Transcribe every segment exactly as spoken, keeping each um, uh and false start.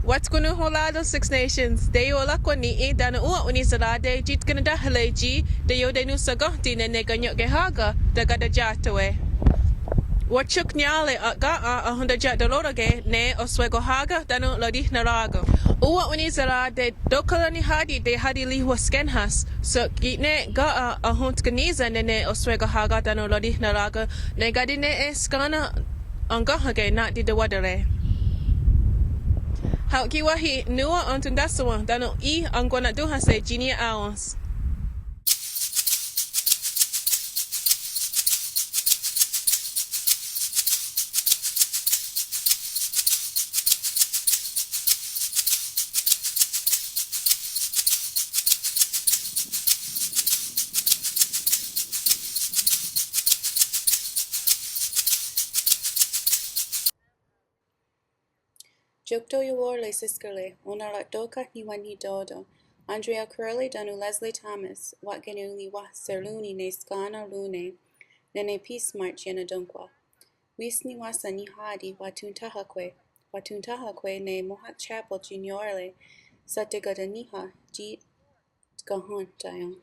Wa'tkonnonhwerá:ton' Six Nations, teiorakwé:ni' tánon' òn:wa wenhniserá:te' tsi kanatahre' tsi teiotenonhsakénhti' nè:ne kanien'kehá:ka' takatatia'thá:we'. Wa'thión:niare' kèn:'en ahontia'taró:roke' ne ohswekón:hahse' tánon' rotihnarà:ken. Òn:wa wenhniserá:te' tóka' niháti' tehatirihwahskénhas, sok ki' ne kèn:'en ahontkehní:se' nè:ne ohswekón:hahse' tánon' rotihnarà:ken ne ká:ti' nè:'e skennèn:'a enkénhake' nahò:ten' tewá:tere'. Hao' ki' wáhi nòn:wa entontahsawen' tánon' í:'i enkwana'tón:hahse' tsi ní:se' aón:se'. Tiókton iowé:re' sískere', ó:nen ratóka' niwenhnitó:ten', Andrea Curley tánon' Leslie Thomas, wa'keniwahserón:ni' ne skennèn:'a rón:we, nè:ne Peace March iena'tónhkwa. Wísk niwáhsen niháti' wa'tontháhakwe', wa'tontháhakwe' ne Mohawk Chapel tsi niió:re', sateká:ta' niháti' tsi tkahén:taión.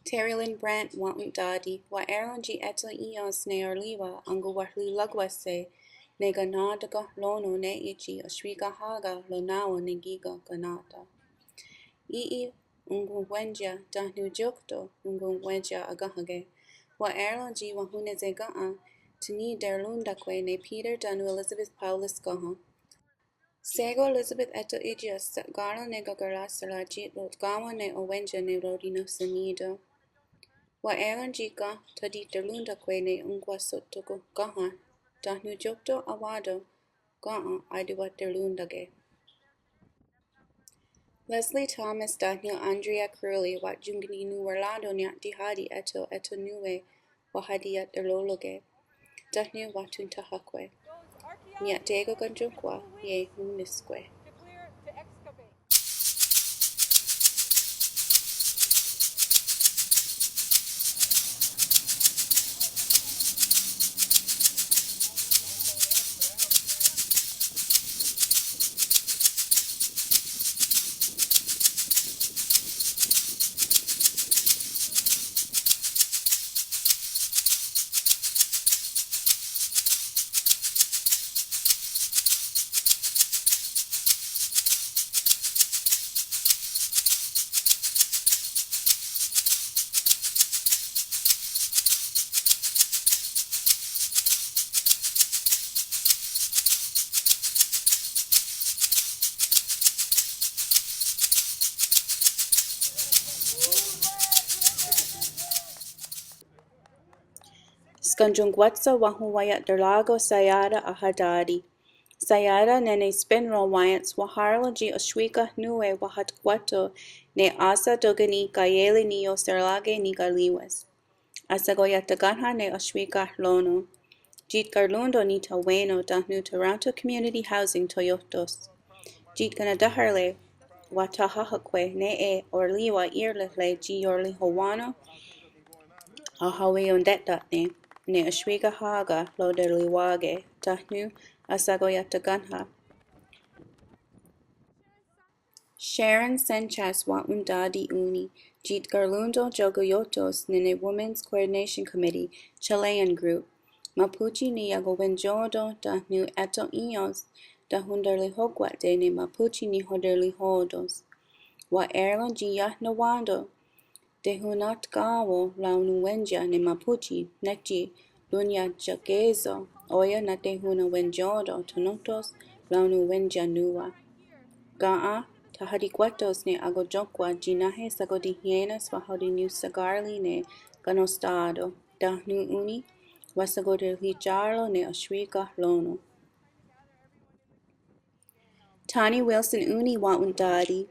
Terri Lyne Brandt wa'ontá:ti', wa'è:ron tsi é:tho í:ions ne aorì:wa enkonwahrirákwahse' ne kaná:takon ró:non ne í:i tsi ohswí:kahá:ka' roná:wen ne kí:ken kaná:ta'. Í:'i onkon'wéntsia tánon' tiókton onkon'wéntsia akénhake'. Wa'è:ron tsi wahonnisenkèn:'a tsi niteròn:takwe' ne Peter tánon' Elizabeth Paulus kénha'. Shé:kon Elizabeth é:tho í:ia's sa'ká:ron ne kakarahserá:te' tsi rotkawén:ne owéntsia ne rotinonhsaní:ton'. Wa'è:ron tsi ken tatiterón:takwe' ne onkwahsohtohkènha' tánon' tiókton awá:ton' ken:'a aetewa'terón:take'. Leslie Thomas tánon' Andrea Curley wa'tkononhwerá:ton' nia'tí:ha' é:tho, é:tho nón:we wahatiia'taró:roke' tánon' wa'tontháhakwe'. Nia'té:kon kén:tokwa iehón:ne'skwe'. Skentenkwé:tho wahonwaia'tará:ko' Saiada Ahatá:ti'. Saiada nè:ne Spinroll Alliance wahèn:ron tsi ohswí:ken nón:we wahatkwé:ton' ne áhsen tóka' ni' kaié:ri niiohserá:ke' nikarì:wes. Ahshakoia'takénha' ne ohswí:ken ró:non. Tsi karón:ton' nitawé:non tánon' Toronto Community Housing toióhtos. Tsi kanatahre' wa'thaháhakwe' nè:'e aorì:wa í:rere' tsi iorihowá:nen ahaweientéhta'ne' ne ohswí:kahá:ka' roterihwà:ke' tánon' ahshakoia'takénha'. Sharon Sanchez wa'ontá:ti' ó:ni', tsi karón:ton' tió:ko ióhtos nè:ne Women's Coordination Committee, Chilean Group, Maputsi niionkowén:tsio'ten' tánon' é:tho í:ions tahonterihókwa'te' ne Maputsi nihoterihò:ten's. Wa'è:ron tsi iah nonwén:ton' tehonatká:wen' raonon'wéntsia ne Maputsi, nek tsi ronniatsiaké:sen ó:ia' na'tehonon'wén:tsio'ten' thonónhtos raonon'wéntsia nòn:wa. Ken:'a thahatikwé:tos ne akotión:kwa tsi náhe shakotihié:nens wahatinonhsaká:ri ne kanonhstá:ton', tánon' ó:ni' wahshakoterihtià:ron ne ohswí:ken ró:non. Tani Wilson ó:ni' wa'ontá:ti',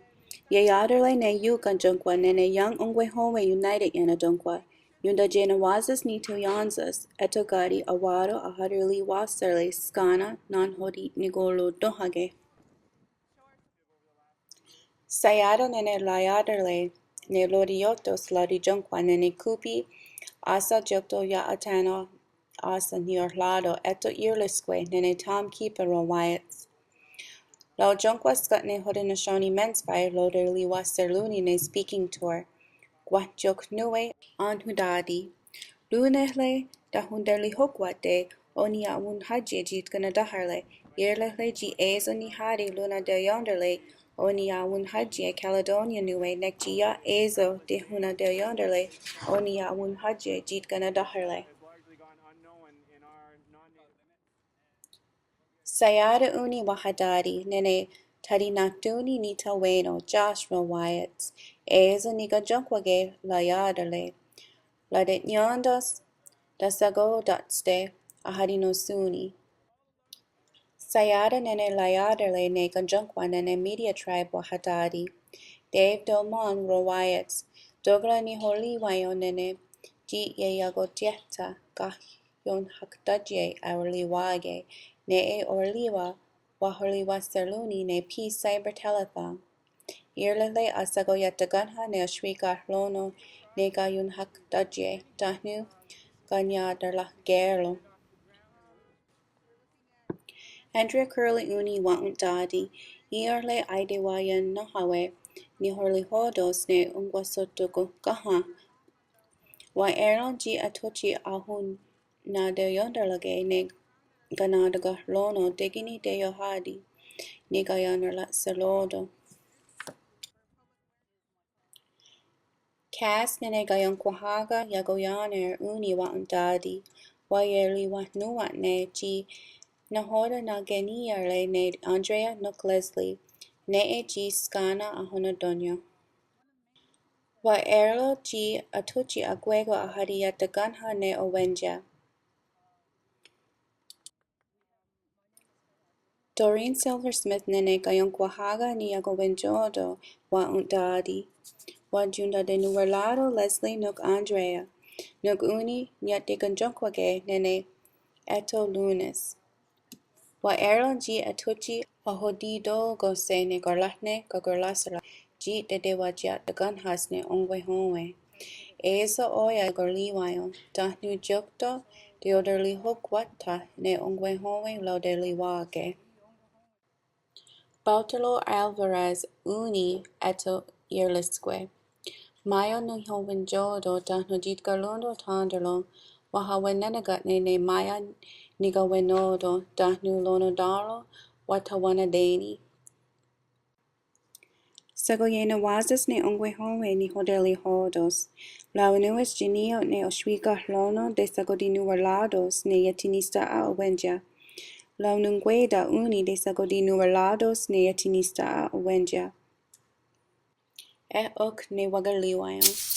ieià:tare' ne ión:kwah nè:ne Young Ongkwehowe United iena'tónhkwa, iontatienawá:sas nitiión:sas, é:tho ká:ti' awá:ton' ahaterihwà:sere' skennèn:'a nahò:ten' nikorotónhake'. Saiada nè:ne raià:tare' ne rotiióhtos rotiión:kwa nè:ne Kupi, áhsen tiókton ia'tá:nen áhsen niiohrhá:ton' eh tho í:re'skwe' nè:ne thaom kí:ken ronwá:iats. Raotión:kwa skátne Haudenosaunee Men's Fire roterihwahserón:ni ne speaking tour. Kwah tió'k nón:we enhontá:ti'. Rón:nehre' tahonterihókwahte' ó:ni ia'onhátie' tsi kanatháhere'. Í:rehre' tsi é:so nihá:ti ronateiéntare' ó:ni ia'onhátie' Caledonia nón:we, nek tsi iah é:so tehonateriéntare' ó:ni ia'onhátie' tsi kanatháhere'. Shaià:ta ó:ni wahatá:ti' nè:ne thatiná:ton' ni' nitawé:non' Josh ronwá:iats. É:so nikahión:kwake' raià:tare'. Rate'nién:tas tasakontátste' ahatinónhsoni'. Shaià:ta nè:ne raià:tare' ne kahión:kwa nè:ne Media Tribe wahatá:ti'. Dave Delmon ronwá:iats. Tóka' nihorihwá:ion' nè:ne tsi ieiakotiéhtha' kahionhaktátie' aorihwà:ke. Nè:'e orihwa' wahorihwahserón:ni ne Peace Cyber Telethon. Í:rehre' ahshakoia'takénha' ne ohswí:karon'no' ne kahionhaktátie' tánon' kaniatarahkè:ron'. Andrea Curley ó:ni wa'ontá:ti'. Í:rehre' aetewaiennáhawe' nihorihò:ten's ne onkwehsohtonhkonhkáha'. Wa'è:ron tsi athótsi ahonaterién:tarake' ne kanatakarò:non tékeni teiohá:ti' nikaianarahseró:ten'. Cast nè:ne kaionkwá:hake' iakoiá:ner ó:ni wa'ontá:ti'. Waieriwahnonwá:nen tsi nahò:ten na'kení:iere' ne Andrea nok Leslie, nè:'e tsi skén:nen ahonatén:nion'. Wa'è:ron tsi athótsi akwé:kon ahatiia'takénha' ne Owentia. Doreen Silver Smith nè:ne kaionkwá:hake' niiakowentsiò:ten wa'ontá:ti'. Wa'ontatenonhwerá:ton' Leslie nok Andrea. Nok ó:ni nia'tekahión:kwake' nè:ne Eto Lunes. Wa'è:ron tsi athótsi ahotitò:ken'se' ne karáhne kakorahsera' tsi tewatia'takénhas ne onkwehón:we'. É:so ó:ia' kahorihwá:ion' tánon' tiókten teioterihókwahte' ne onkwehón:we' roterihwà:ke'. Bartolo Alvarez ó:ni eh tho í:re'skwe'. Maya niiohwentsiò:ten tánon' tsi tkarón:ton thén:taron, wahawené:naka'ne' ne Maya nikawenò:ten tánon' ronatén:ro wa'thawahnatén:'i. Shakoienawá:sas ne onkwehón:we' nihoterihò:ten's. Raonón:we's tsi ní:ioht ne ohswí:karon'no' teshakotinonhwerá:ten's ne Iethi'nistà:'a Owentia. Raononkwè:ta ó:ni teshakotinonhwerá:ten's ne Iethi'nistà:'a Owentia. Eh ok ne wakerihwá:ion'.